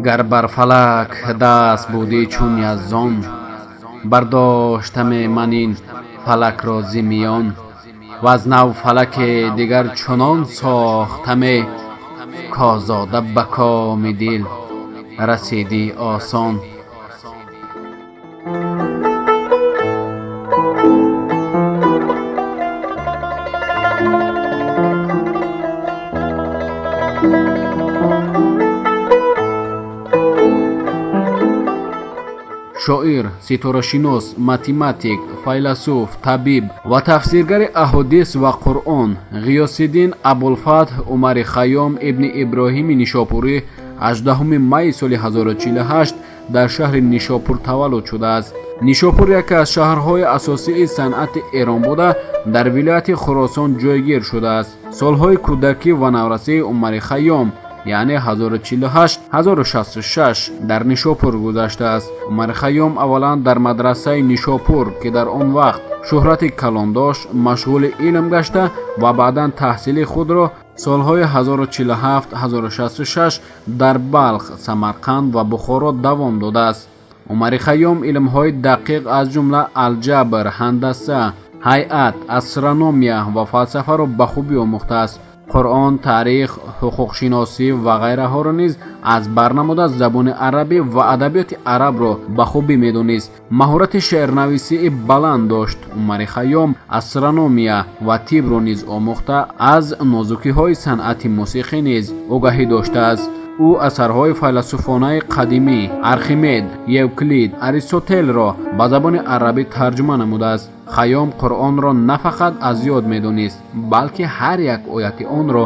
Гар бар фалак даст будӣ чун Яздон, бардоштаме ман ин фалакро зи миён, ваз нав фалаке дигар чунон сохтаме, козода ба коми дил расидӣ осон. Шоир, ситорашинос, математик, файласуф, табиб ва тафсиргари аҳодис ва Қуръон Ғиёсиддин Абулфатҳ Умари Хайём ибни Иброҳими Нишопурӣ 18 майи соли 1048 дар шаҳри Нишопур таваллуд шудааст. Нишопур яке аз шаҳрҳои асосии санъати Эрон буда, дар вилояти Хуросон ҷойгир шудааст. Солҳои кӯдакӣ ва наврасии Умари Хайём, яъне 1048-1066 дар Нишопур гузаштааст. Умари Хайём аввалан дар мадрасаи Нишопур, ки дар он вақт шӯҳрати калон дошт, машғули илм гашта ва баъдан таҳсили худро солҳои 1047-1066 дар Балх, Самарқанд ва Бухоро давом додааст. Умари Хайём илмҳои дақиқ аз ҷумла алҷабр, ҳандаса, ҳайат, астрономия ва фалсафаро ба хубӣ омӯхтааст. Қуръон, таърих, ҳуқуқшиносӣ ва ғайраҳоро низ аз бар намуда, забони арабӣ ва адабиёти арабро ба хубӣ медонист. Маҳорати шеърнависии баланд дошт. Умари Хайём астрономия ва тибро низ омӯхта, аз нозукиҳои санъати мусиқӣ низ огаҳӣ доштааст. Ӯ асарҳои файласуфонаи қадимӣ Архимед, Евклид, Аристотелро ба забони арабӣ тарҷума намудааст. Хайём Қуръонро на фақат аз ёд медонист, балки ҳар як ояти онро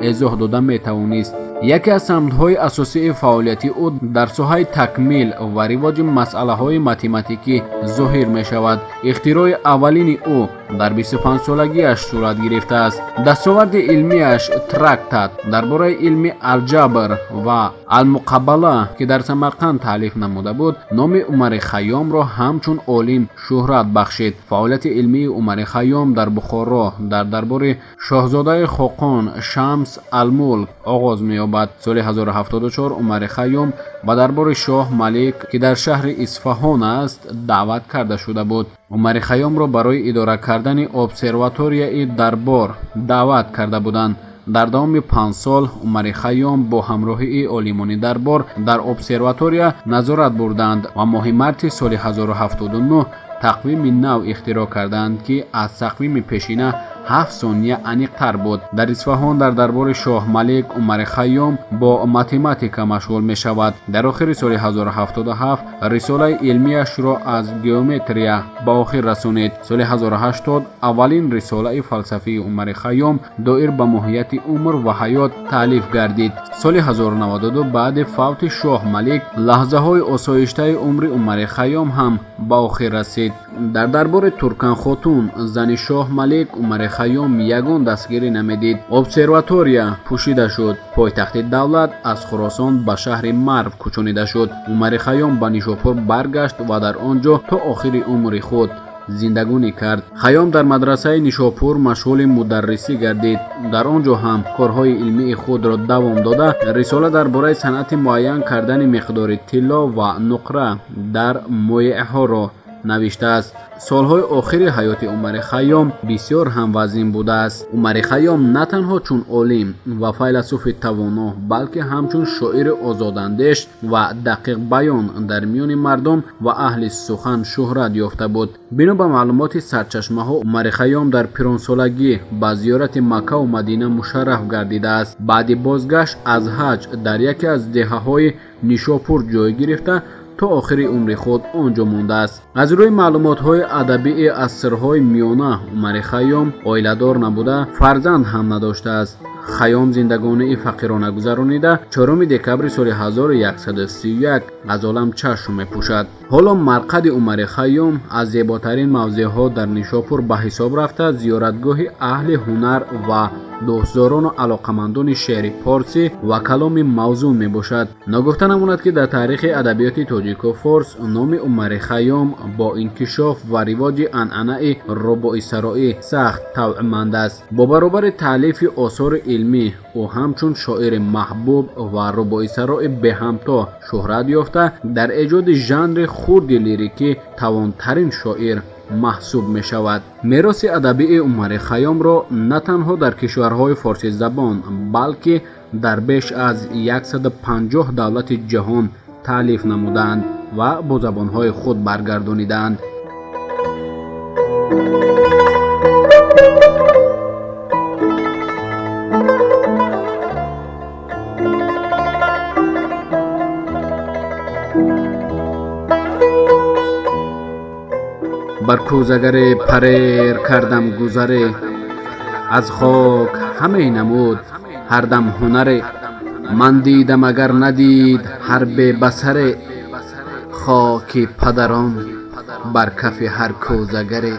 эзоҳ дода метавонист. Яке аз самтҳои асосии фаъолияти ӯ дар соҳаи такмил ва ривоҷи масъалаҳои математикӣ зоҳир мешавад. Ихтирои аввалини ӯ дар 25-солагиаш сурат гирифтааст. Дастоварди илмиаш трактат дар бораи илми алҷабр ва алмуқабала, ки дар Самарқанд таълиф намуда буд, номи Умари Хайёмро ҳамчун олим шӯҳрат бахшид. Фаъолияти илмии Умари Хайём дар Бухоро дар дарбори шоҳзодаи Хоқон Шамс Алмулк оғоз меёбад. Соли 1074 Умари Хайём ба дарбори шоҳ Малик, ки дар шаҳри Исфаҳон аст, даъват карда шуда буд. Умари Хайёмро барои идора кардани обсерваторияи дарбор даъват карда буданд. Дар давоми 5 сол Умари Хайём бо ҳамроҳии олимони дарбор дар обсерватория назорат бурданд ва моҳи марти соли 1079 тақвими нав ихтироъ карданд, ки аз тақвими пешина 7 сония аниқтар буд. Дар Исфаҳон дар дарбори шоҳ Малик Умари Хайём бо математика машғул мешавад. Дар охири соли 1077 рисолаи илмияшро аз геометрия ба охир расонид. Соли 1080 аввалин рисолаи фалсафии Умари Хайём доир ба моҳияти умр ва ҳаёт таълиф гардид. Соли 1092 баъди фавти шоҳ Малик лаҳзаҳои осоиштаи умри Умари Хайём ҳам ба охир расид. Дар дарбори Турканхотун, зани шоҳ Малик, Умари Хайём ягон дастгирӣ намедид. Обсерватория пӯшида шуд. Пойтахти давлат аз Хуросон ба шаҳри Марв кӯчонида шуд. Умари Хайём ба Нишопур баргашт ва дар он ҷо то охири умри худ зиндагонӣ кард. Хайём дар мадрасаи Нишопур машғули мударрисӣ гардид. Дар он ҷо ҳам корҳои илмии худро давом дода, рисола дар бораи санъати муайян кардани миқдори тилло ва нуқра дар моеъҳоро навиштааст. Солҳои охири ҳаёти Умари Хайём бисёр ҳам вазнин будааст. Умари Хайём на танҳо чун олим ва файласуфи тавоно, балки ҳамчун шоири озодандеш ва дақиқбаён дар миёни мардум ва аҳли сухан шӯҳрат ёфта буд. Бино ба маълумоти сарчашмаҳо, Умари Хайём дар пиронсолагӣ ба зиёрати Маккаву Мадина мушарраф гардидааст. Баъди бозгашт аз ҳаҷ дар яке аз деҳаҳои Нишопур ҷой гирифта, то охири умри худ он ҷо мондааст. Аз рӯи маълумотҳои адабии асрҳои миёна, Умари Хайём оиладор набуда, фарзанд ҳам надоштааст. Хайём зиндагонии фақирона гузаронида, 4 декабри соли 1131 аз олам чашм мепӯшад. Ҳоло марқади Умари Хайём аз зеботарин мавзеъҳо дар Нишопур ба ҳисоб рафта, зиёратгоҳи аҳли ҳунар ва дӯстдорону алоқамандони шеъри порсӣ ва каломи мавзун мебошад. Ногуфта намонад, ки дар таърихи адабиёти тоҷику форс номи Умари Хайём бо инкишоф ва ривоҷи анъанаи рубоисароӣ сахт тавъманд аст. Бо баробари таълифи осори илмӣ, ӯ ҳамчун шоири маҳбуб ва рубоисарои беҳамто шӯҳрат ёфта, дар эҷоди жанри хурди лирикӣ тавонтарин шоир маҳсуб мешавад. Мероси адабии Умари Хайёмро на танҳо дар кишварҳои форсизабон, балки дар беш аз 150 давлати ҷаҳон таълиф намудаанд ва бо забонҳои худ баргардонидаанд. Бар кӯзагаре парер кардам гузаре, аз хок ҳаме намуд ҳардам ҳунаре. Ман дидам агар надид ҳар бебасаре, хоки падарон бар кафи ҳар кӯзагаре.